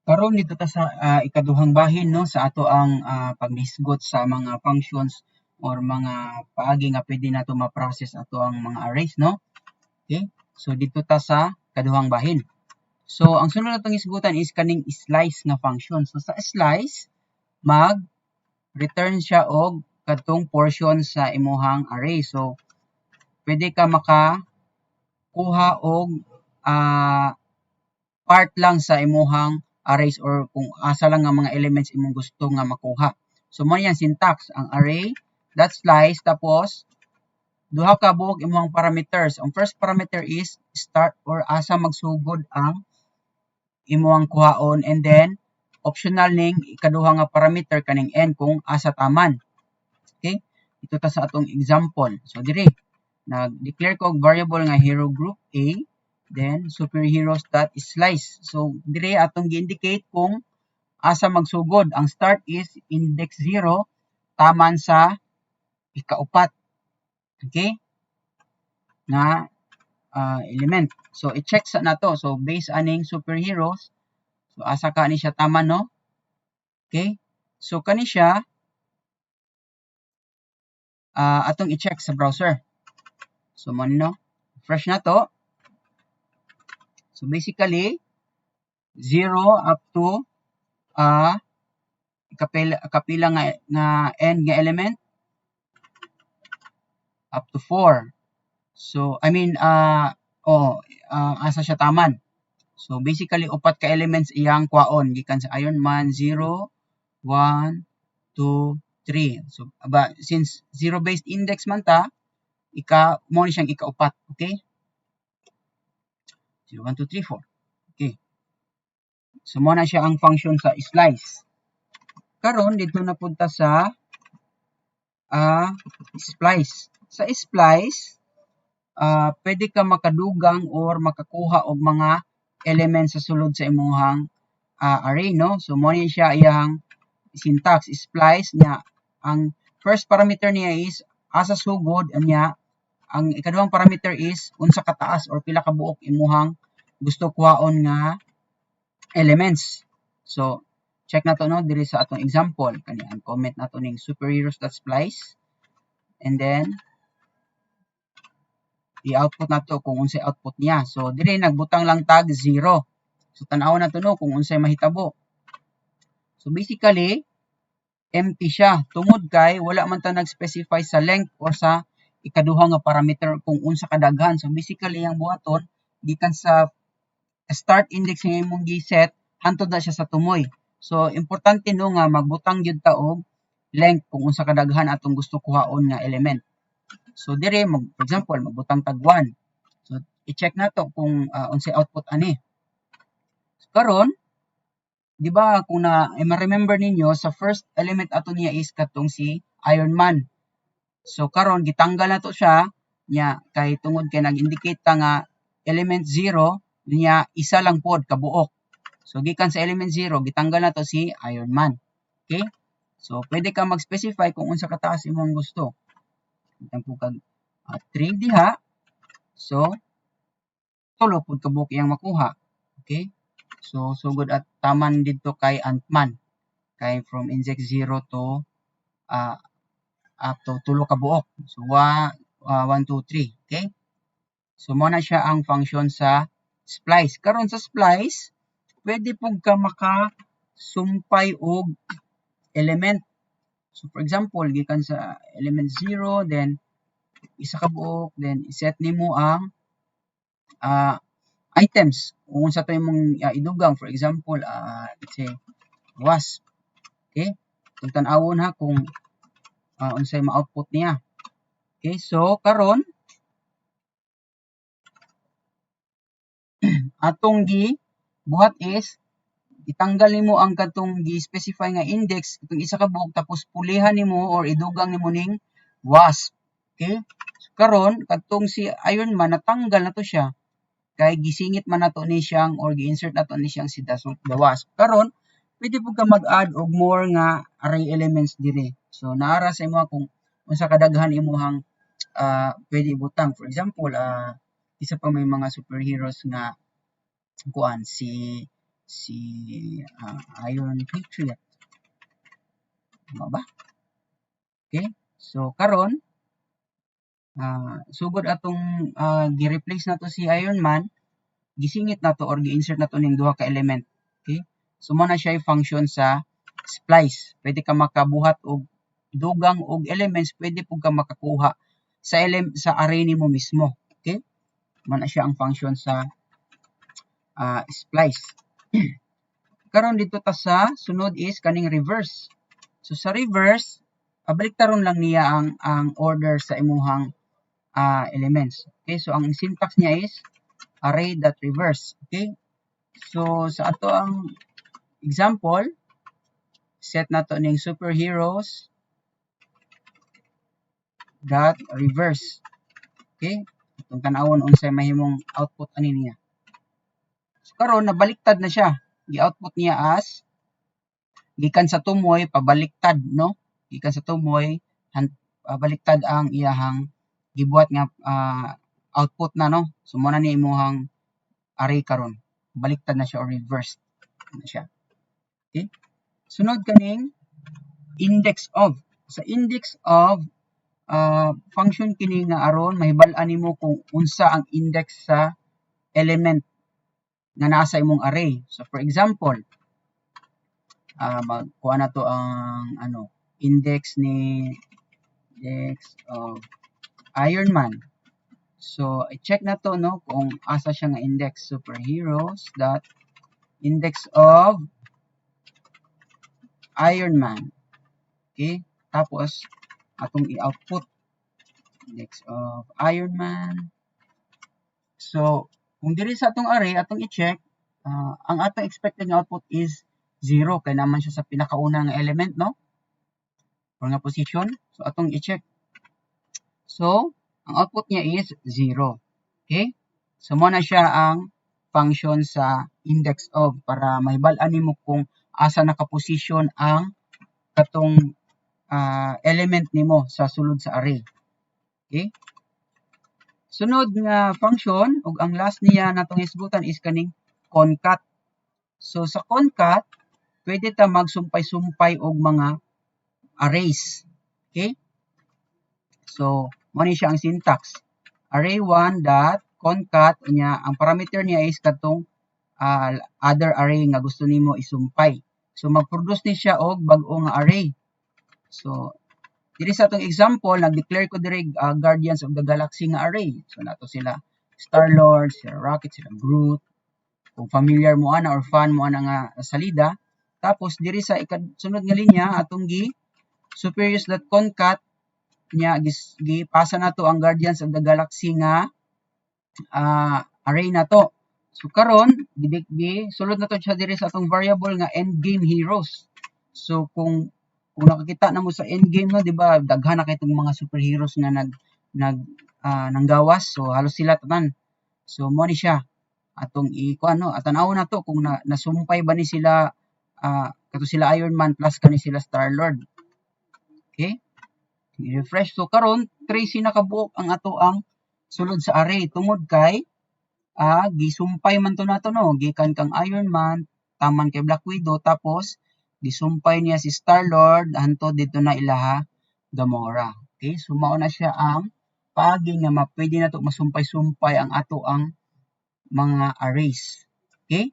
Karon dito ta sa ikaduhang bahin, no, sa ato ang paghisgot sa mga functions or mga paagi nga pwede nato ma-process ato ang mga arrays, no? Okay? So dito ta sa kaduhang bahin. So ang sunod natong hisgutan is kaning slice nga function. So sa slice, mag return siya og kadtong portion sa imuhang array. So pwede ka maka kuha og part lang sa imuhang arrays or kung asa lang nga mga elements imong gusto nga makuha. So mo yan syntax ang array dot slice, tapos duha ka buok imong parameters. Ang first parameter is start or asa magsugod ang imong kuhaon, and then optional ning ikaduha nga parameter kaning n kung asa taman. Okay? Ito ta sa atong example. So diri nag-declare ko og variable nga hero group A, then superheroes.slice. So dire atong gi-indicate kung asa magsugod. Ang start is index 0 taman sa ikaupat. Okay? Nga element. So i-check sa nato. So base aning superheroes. So asa ka ni siya taman, no? Okay? So kani siya atong i-check sa browser. So mo, no? Refresh na to. So basically 0 up to kapila nga n nga element? Up to 4. So I mean, oh, asa siya taman. So basically upat ka elements iyang kwaon gikan sa Iron Man: 0, 1, 2, 3. So aba, since zero based index man ta, ika mo ni siyang ikaupat, okay? 0, 1, 2, 3, 4. Okay. So mo na siya ang function sa slice. Karon dito na punta sa splice. Sa splice, pwede ka makadugang or makakuha og mga elements sa sulod sa imuhang array, no? So mo ni siya iyang syntax, splice niya. Ang first parameter niya is asa sugod niya. Ang ikaduhang parameter is unsa kataas or pila ka buok imuhang gusto kuhaon nga elements. So check na to, no, diri sa atong example. Kani ang comment nato ning superheroes.splice and then i-output nato kung unsay output niya. So diri nagbutang lang tag 0. So tan-awon nato, no, kung unsay mahitabo. So basically empty siya tungod kay wala man ta nag-specify sa length or sa ikaduha nga parameter kung unsa kadaghan. So basically ang buhaton, gikan sa start index nga imong gi-set hantod na siya sa tumoy. So importante, no, nga magbutang gyud ta og length kung unsa kadaghan atong gusto kuhaon nga element. So dire mag, for example, magbutang tag 1. So i-check nato kung unsay output ani. So, karon, di ba, kung na eh, ma-remember ninyo, sa first element ato niya is katong si Iron Man. So karon gitanggal nato siya niya kay tungod kay nag-indicate ta nga element 0 niya isa lang pod kabuok. So gikan sa element 0, gitanggal nato si Iron Man. Okay? So pwede ka mag-specify kung unsa kataas imong gusto. Butang po kag 3 diha. So tulo pud kabuok iyang makuha. Okay? So sugod at taman didto kay Ant-Man. Kay from index 0 to up to tulo ka buok. So 1, 1, 2, 3. Okay? So mo na siya ang function sa splice. Karon sa splice, pwede pud ka makasumpay og element. So for example, gikan sa element 0, then isa ka buok, then i-set nimo ang items. Kung unsa to imong idugang, for example, let's say wasp. Okay? Kung tan-awon ha kung unsay ma-output niya. Okay, so karon atong gi buhat is itanggal nimo ang katong gi-specify nga index, itong isa ka buok, tapos pulihan nimo or idugang nimo ning wasp. Okay? So, karon kadtong si Iron Man natanggal na to siya kay gisingit man nato ni siyang or gi-insert nato ni siyang si the wasp. Karon pwede pud ka mag-add og more nga array elements dire. So naara sa imo kung unsa kadaghan imuhang pwede ibutang. For example, isa pa may mga superheroes nga kuan si Si Iron Patriot. Tama ba? Okay? So karon, sugod atong gi-replace nato si Iron Man, gisingit nato or gi-insert nato ning duha ka element. Okay? So mo na siya function sa splice. Pwede ka makabuhat og dugang og elements, pwede pud ka makakuha sa array nimo mismo. Okay? Mo na siya ang function sa splice. Karon, dito ta sa sunod is kaning reverse. So sa reverse, baliktaron lang niya ang order sa imuhang elements. Okay, so ang syntax niya is array.reverse. Okay? So sa ato ang example, set nato ning superheroes dot reverse. Okay? Atong tan-awon unsay mahimong output ani niya. So karon, nabaliktad na siya. Gi-output niya as gikan sa tumoy pabaliktad, no? Gikan sa tumoy baliktad ang iyahang gibuhat nga output na, no? So mo na ni imuhang array karon. Baliktad na siya or reversed na siya. Okay? Sunod, kaning index of. Sa index of, function kini nga aron mahibal-an nimo kung unsa ang index sa element nga naa sa imong array. So for example, magkuha na to ang ano, index ni index of Iron Man. So i-check na to, no, kung asa siya nga index. Superheroes dot index of Iron Man. Okay? Tapos atong i-output index of Iron Man. So kung diri sa atong array atong i-check, ang atong expected nga output is 0 kay naman siya sa pinakauna nga element, no? Or nga position. So atong i-check. So ang output niya is 0. Okay? So mo na siya ang function sa index of para mahibal-an nimo kung asa nakaposisyon ang katong element nimo sa sulod sa array. Okay? Sunod nga function ug ang last niya natong hisgutan is kaning concat. So sa concat, pwede ta magsumpay-sumpay og mga arrays. Okay? So mo ni siya ang syntax. Array1 dot concat, unya ang parameter niya is katong other array nga gusto nimo isumpay. So mag-produce ni siya og bag-o nga array. So diri sa atong example, nag-declare ko diri Guardians of the Galaxy nga array. So nato sila Star-Lord, sila Rocket, sila Groot. Kung familiar mo ana or fan mo ana nga salida, tapos diri sa ikasunod nga linya, atong gi superheroes.concat nya gipasa nato ang Guardians of the Galaxy nga array nato. So karon, gi sulod nato siya diri sa atong variable nga Endgame Heroes. So kung nakakita na mo sa Endgame, no, di ba, daghan na kay mga superheroes nga nag nag nanggawas. So halos sila tanan. So mo ni siya atong i kuan, no, tan-aw na to kung na, nasumpay ba ni sila, kato sila Iron Man plus kani sila Star Lord. Okay? I-refresh. So karon, 13 na kabuok ang ato ang sulod sa array tungod kay gisumpay man to nato, no, gikan kang Iron Man taman kay Black Widow, tapos gisumpay niya si Star-Lord hantod dito na ilaha Gamora. Okay, so mao na siya ang paagi nga mapwede nato masumpay-sumpay ang ato ang mga arrays. Okay?